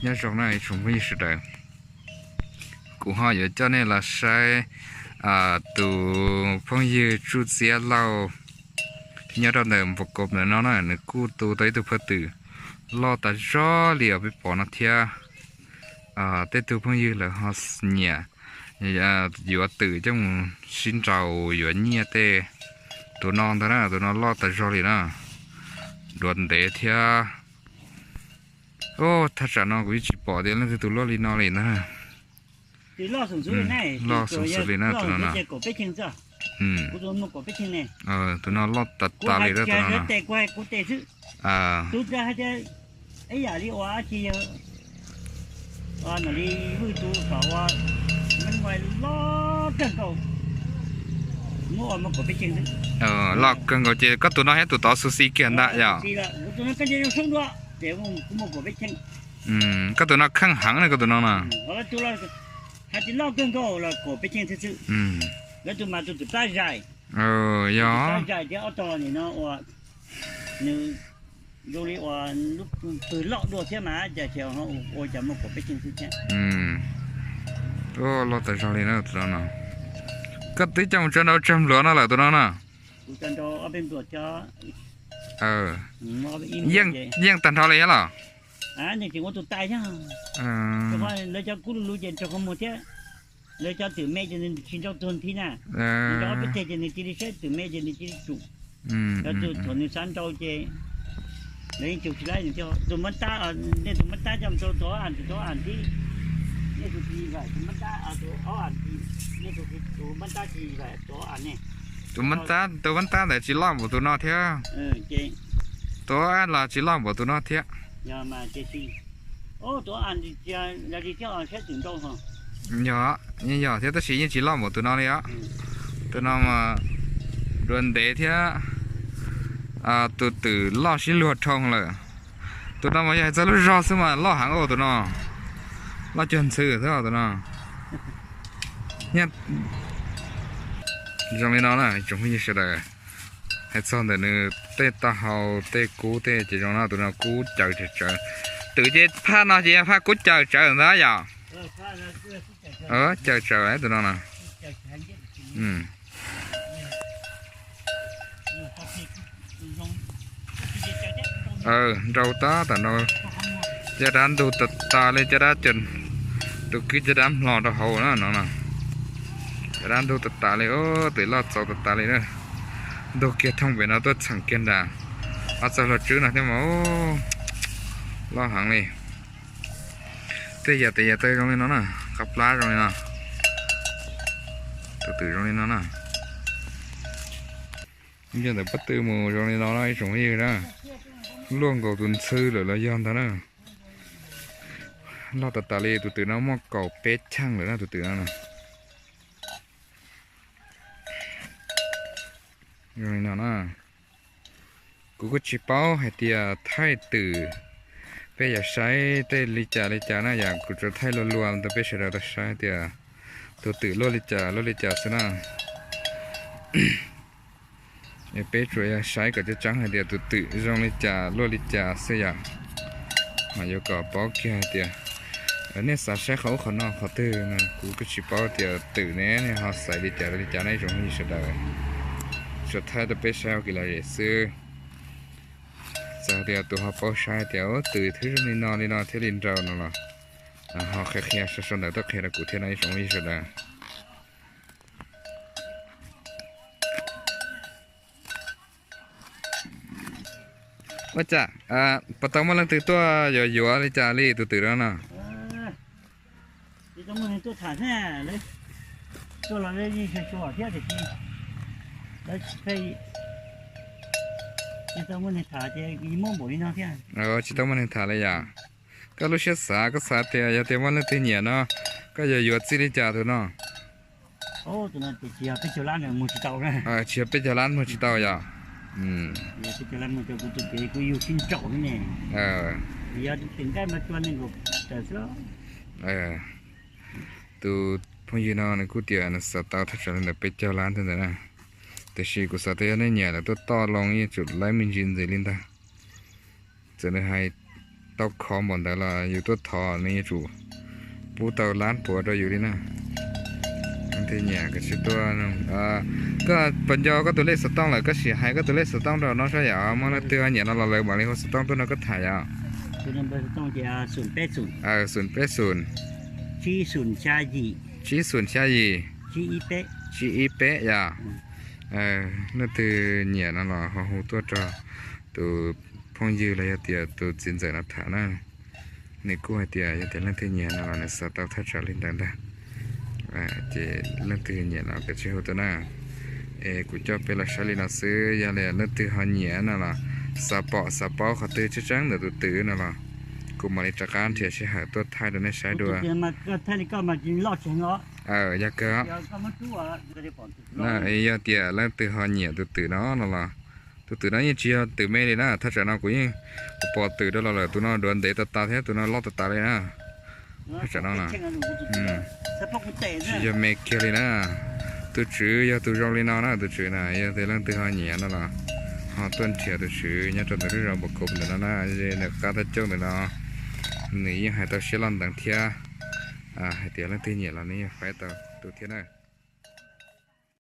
Nyob zoo na ib tsoom phooj ywg sawv daws, kuv ho yuav coj nej los saib tus phooj ywg Tsuj Txiab Lauj nyob rau ntawm Npam Kos ntawm no na, nws kuj tu tau ib tug phaj twm loj tas zog li uas peb pom no thiab. Tej tug phooj ywg lawv ho nyiam yuav twm coj mus sib nraus yuav nyiaj tej. Tus no ntag na, tus no loj tas zog li na, duav ntev thiab. Thaj tsam no kuv yeej tsis pom tias leej twg tus loj li no li na. Loj xwm xwm li na tus no na. Tus no loj tas tas li na tus no na. Ib yam li ua dab tsi yog, no li Vwj tus kom ua, loj kawg nkaus, muab ua muaj kaum peb cheej xwb. Loj kawg nkaus ces koj tus no thiab tus tod xu xi kiag ntag yom? Kuv tus no koj zoo soob dua, ces kuv muaj kaum peb cheej. Koj tus no kheej heev na koj tus no na. Hais tias loj kawg nkaus los kaum peb cheej xwb xwb. Lawv tus mas tus twm plab zais, yog plab zais thiab ob tog nim no ua nws zoo li ua lub pwg loj dua thiab mas cas ua cas muaj kaum peb cheej xwb thiab. Loj tas zog li na tus no no. Koj twb coj mus tso nrau tsawg npluav no lawm tus no na? Yeej tag nrho li thiab los? Tsis ua tus tais thiab. Lawv cov kub lu lug ces rau qhov muag thiab. Lawv cov twm me ces nws tsis nrau tuag nthi na. Nws nrau ob peb teg ces nws cia li saib twm me ces nws cia li tsum. Cov twm thaum nws xav nrau ces lawv yeej tsum tsis laib nws thiab. Tus npab tab, nej tus npab tab coj mus rau tus ob as, tus ob as thiab. Nej tus tsis vam tus npab tab, tus ob as, nej tus npab tab tsis vam tus ob as ne. Tus npab tab, tus npab tab ntawd tsis loj npaum tus no thiab. Tus ob as los tsis loj npaum tus no thiab. Yog, yeej yog thiab tab sis yeej tsis loj npaum tus no li os. Tus no mas duav ntev thiab, tus twm loj sib luag dhau lawm. Tus no mas yog hais txog lub zog xwb mas loj heev tus no, loj cuag ntxhw xwb tus no. Zoo li no na tsoom phooj ywg sawv daws, hais txog ntawm nws tej taub hau tej kub tej ces zoo no, tus no kub caws tsawv tsawv. Twm ces phaj no ces yog phaj kub caws tsawv ntag yom? Caws tsawv tus no na. Nrau tab tom nrau, caj dab ntug tas tas li, caj dab, tus kwj caj dab hlo rau hauv na no. Caj dab ntug tas tas li, twm loj txaus tas tas li na. Ntug kiag thooj pem no tuaj txheem kiag nram ob txog hluas tswb no thiab mas loj heev li. Tej yam tes yam taw zoo li no na, qab plab zoo li no. Tus twm zoo li no na. Nce ntawm pob tw mus zoo li no na ib tsoom phooj ywg na. Luaj nkaus tus ntxhw lawm los yog ntag na. Loj tas tas li, tus twm no muaj kaum peb cheej lawm na tus twm no na. Zoo li no na. Kuv kuj tsis paub hais tias thaij twm peb yuav saib tej li cas li cas na yom, kuv tsuas thaij luag luag rau peb sawv daws tau saib tias tus twm luaj li cas luaj li cas xwb na. Peb tsuas yog saib kom tseeb tseeb hais tias tus twm zoo li cas luaj li cas xwb yom. Mas yuav kom paub kiag hais tias nej xav saib qhov ub qhov no qhov twg no kuv kuj tsis paub tias twm ne nej ho xaiv li cas li cas na ib tsoom phooj ywg sawv daws. Tsuas thaij rau peb saib ua kev lom zem xwb. Txawm tias tus ho paub saib tias twm twb zoo li no li no thiaj li nrau no los ho qhia qhia sau sau ntawv tuaj qhia rau kuv thiab no ib tsoom phooj ywg sawv daws. Ua cas puas tau muaj leej twg tuaj yuav yuav li cas li tus twm no no? Tsis tau muaj neeg tham li yom. Koj lub siab xav, koj xav tias yog tias muaj leej twg nyiam no, koj yuav yuav txij li cas tus no? Tsis yog peb caug lab muag tsis tau yom. Tus phooj ywg no nws kuj tias nws xav tau thaj tsam li ntawm peb caug lab ntawd na. Tiam sis kuv xav tias yog nej nyiam lawm tuaj toj loo yeej tsum laib me ntsis ntxiv li ntag. Txawm nws hais tau khov npaum ntawd los yus tuaj thov nws yuav tsum pub tau lab puav rau yus li na. Leej twg nyiam kav tsij tuaj. Koj puas nco koj tus lej xov tooj lawm, koj sim hais koj tus lej xov tooj rau no saib yom, muaj leej twg ho nyiam no los lawv mam li hu xov tooj tuaj nrog koj tham yom. Xoom peb xoom, tsib xoom xya yim, tsib ib peb yom. Leej twg nyiam no los ho hu tuaj rau tus phooj ywg los yog tias tus txiv ntxawm no tham na. Nws kuj hais tias yog tias leej twg nyiam no los nws xav tau thaj tsam li ntawd ntag. Ces leej twg nyiam no kav tsij hu tuaj na. Es kuv coj peb los saib li no xwb, yog li leej twg ho nyiam no los xav pom xav paub qhov twg tseeb tseeb ntawm tus twm no los kuv mam li rov qab nrhiav sij hawm tuaj thaij rau nej saib dua. Yog kawg. Yog tias leej twg ho nyiam tus twm no no los, tus twm no yeej tsis yog twm me li na, thaj tsam no kuv yeej pom twm rau los lawm, tus no duav ntev tas tas thiab tus no loj tas tas li na. Thaj tsam no na, tsis yog me kiag li na. Tus tswv yog tus zoo li no na, tus tswv na yog tias leej twg ho nyiam no los ho tuaj nrhiav tus tswv nyob rau ntawm lub zos npam kov ntawm no na, nws qab tab coj ntawm no, nws yeej hais tau siab loj ntev thiab. Hais tias leej twg nyiam los nws yeej faib tau tus thiab na.